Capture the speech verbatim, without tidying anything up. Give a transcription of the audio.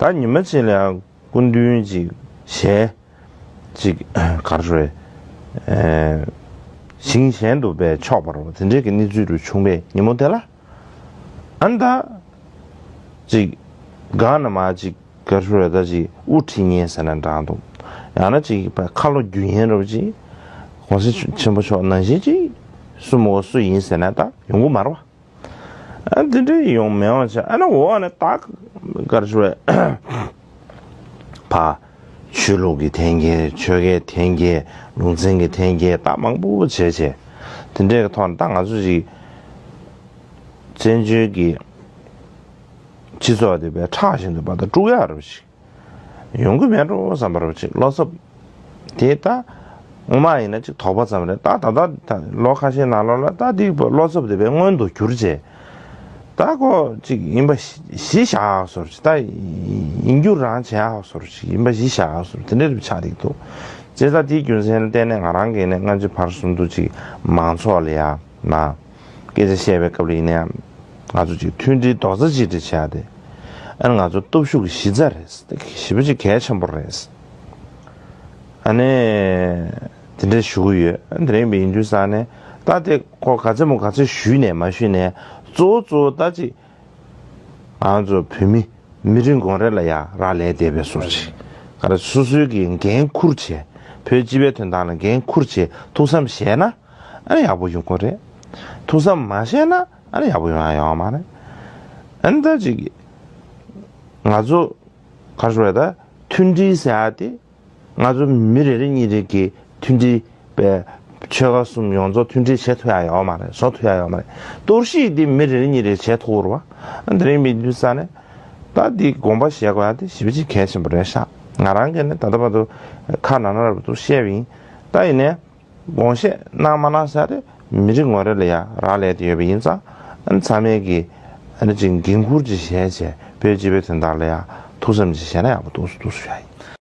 ད་ཉི་མ་གཅིག་ལ་སྐུ་མདུན་ཅིག་ཞལ་ཅིག་ག་རེ་ཞུ་རེད། ཨེ། ཞིང་གཞན་དུ་སྦས་ཆོག་པ་རེད་པ། དེ་འདྲའི་གི་གནས་ཚུལ་རུ་བྱུང་བའི་ཉིན་མོ་དེ་ལ། ཨ་ནི་ད་ཅིག་སྒང་ནས་མར་ཅིག་ག་རེ་ཞུ་རེད། ད་ཅིག་དབུ་ཁྲིད་མཁན་ཟེར་ན་འདྲ་འདུག། ཡང་ན་ཅིག་ཁ་ལོ་བསྒྱུར་མཁན་འདྲ་པོ་ཅིག་གོང་ས་ཆེན་པོ་མཆོག་ནང་བཞིན་ཅིག་སུ་མོ་སུ་ཡིན་ཟེར་ན་ད་ཡོང་གི་མ་རེད་པ། ཨ། འདི་འདྲའི་ཡོང་མེད་པ་བྱས། ཨ་ནི་འོག་ནས་ད་ག་རེ་ཞུ་རེད། ཕ། ཆོས་ལུགས་ཀྱི་འཐེན་འཁྱེར། ཆོལ་ཁའི་འཐེན་འཁྱེར། ལུང་ཚན་གྱི་འཐེན་འཁྱེར། ད་མང་པོ་བྱས་བྱས། དེ་འདྲའི་གི་ཐོག་ནས་ད་ང་ཚོ་ཅིག་བཙན་བྱོལ་གྱི་སྤྱི་ཚོགས་དེ་དཔེ་ཁྲག་བཞིན་དུ་བར་དུ་དཀྲུག་ཡག་རེད་པ་ཞིག་ཡོང་གི་མེད་འགྲོ་བསམ་པ་རེད་པ་ཅིག། བློ་འཚབ་དེ་ད་སྔོན་མ་ཡིན་ན་ཅིག་དོགས་པ་ཙམ་རེད། ད་ད་ལྟ་ད་ལོ་ཁ་ཤས་ནང་ལོགས་ལ་ད་དེ་བློ་འཚབ་དེ་དཔེ་མངོན་དུ་གྱུར་བྱས། ད་ཁོ་ཅིག་ཡིན་པ་གཞི་བཞག་ཡག་བཟོ་འདྲ་ཅིག། ད་ཡིན་རྒྱུ་རང་བྱེད་ཡག་བཟོ་འདྲ་ཅིག། ཡིན་པ་གཞི་བཞག་ཡག་བཟོ་འདྲ་དེ་འདྲ་རེ་ཆགས་བསྡད་འདུག། བྱས་ཙང་དེའི་རྒྱུ་མཚན་ལ་བརྟེན་ནས་ང་རང་གིས་ནས་སྔ་ཕྱི་བར་གསུམ་དུ་ཅིག་མང་ཚོགས་ལ་ཡ་ན། སྐད་ཆ་བཤད་པའི་སྐབས་ལ་ཡིན་ན་ཡང་ང་ཚོ་ཅིག་མཐུན་སྒྲིལ་རྡོག་རྩ་གཅིག་སྒྲིལ་བྱས་ཏེ། ཨ་ནི་ང་ཚོ་སྟོབས་ཤུགས་ཀྱི་གཞི་རྩ་རེད། དེ་ཞེ་པོ་ཅིག་གལ་ཆེན་པོ་རེད། ཨ་ནི་དེ་འདྲ་ཞུ་གི་ཡོད། ཨ། དེ་རིང་བའི་ཡིན་དུས་ཙང་ནས་ད་དེ་ཁོ་ག་ཚད་མོ་ག་ཚད་ཞུས་ནས་མ་ཞུས་ནས་གཙོ་བོ་གཙོ་བོ་ད་ཅིག་ང་ཚོ་བོད་མི་མི་རེ་ངོ་རེ་ལ་ཡ་རག་ལས་བསྡད་པའི་བཟོ་འདྲ་ཅིག། ག་རེ། སོ་སོའི་གི་འགན་འཁུར་བྱས། བོད་སྤྱི་པའི་དོན་དག་ལ་འགན་འཁུར་བྱས། ཐུགས་བསམ་བཞེས་ན་ཨ་ནི་ཡག་པོ་ཡོང་གི་རེད། ཐུགས་བསམ་མ་བཞེས་ན་ཨ་ནི་ཡག་པོ་ཡོང་ཡ་ཡོད་མ་རེད། ཨ་ནི་ད་ཅིག་ང་ཚོ་ག་རེ་ཞུ་རེད། ད་མཐུན་སྒྲིལ་ཟེར་ཡ་དེ་ང་ཚོ་མི་རེ་རེ་གཉིས་རེ་གི་མཐུན་སྒྲིལ་པའི་ཆོལ་ཁ་གསུམ་ཡོངས་རྫོགས་མཐུན་སྒྲིལ་བྱེད་ཐུབ་ཡ་ཡོད་མ་རེད། བཟོ་ཐུབ་ཡ་ཡོད་མ་རེད། གཏོར་བཤིག་འདི་མི་རེ་རེ་གཉིས་རེ་བྱེད་ཐུབ་རེད་པ། དེ་རིང་མི་འདུག་ས་ནས་ད་འདི་དགོངས་པ་བཞེས་དགོས་ཡ་དེ་ཞེ་པོ་ཅིག་གལ་ཆེན་པོ་རེད་ཤག། ང་རང་གིས་ནི་ད་ལྟ་བར་དུ་ཁ་ནང་ན་རབ་ཏུ་བཤད་པ་ཡིན། ད་ཡིན་ནའི་དགོངས་བཞེས་གནང་མ་གནང་ས་དེ་མི་རེ་ངོ་རེ་ལ་ཡ་རག་ལས་ཏེ་ཡོད་པ་ཡིན་ཙང་། ཨ་ནི་ཚང་མས་ཀྱིས་ཨ་ནི་ཅིག་འགན་འཁུར་ཅིག་བཞེས་བྱས། བོད་སྤྱི་པའི་དོན་དག་ལ་ཡ་ཐུགས་བསམ་ཅིག་བཞེས་ན་ཡག་པོ་འདུག་སུ་འདུག་སུ་ཡ་ཡིན།